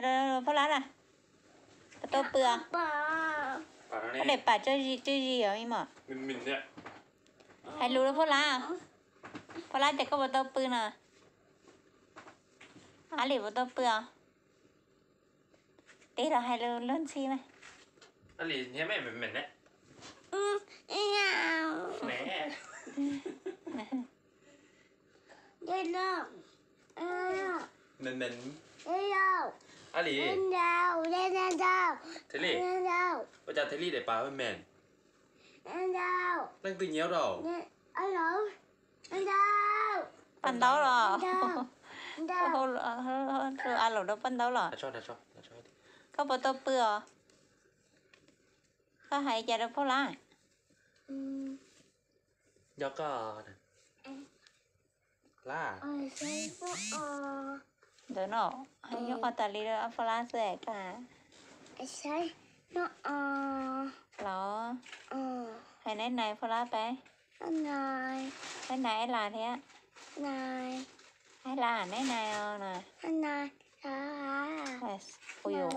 Phauj Lab na, puas tau pw os? Koj daim pam tswj zis os me mos. Hais lus rau Phauj Lab. Phauj Lab, ces koj puas tau pw no? Ab Lis puas tau pw os? Tij los hais lus luag ntxhi mas. Ab Lis, Thaj Lij, ua cas Thaj Lij daim pam meem? Leej twg nyiav rau? Paj ntaub los? Ab Lis rau paj ntaub los? Koj puas tau pw os? Koj hais cas rau Phauj Lab? Nco koj Lab. Ntawd no, nyob qhov tas li rau Phauj Lab xwb koj. Los, hais nai nai Phauj Lab peb. Nai nai Ab Lis thiab. Ab Lis nai nai os. Kuv yuav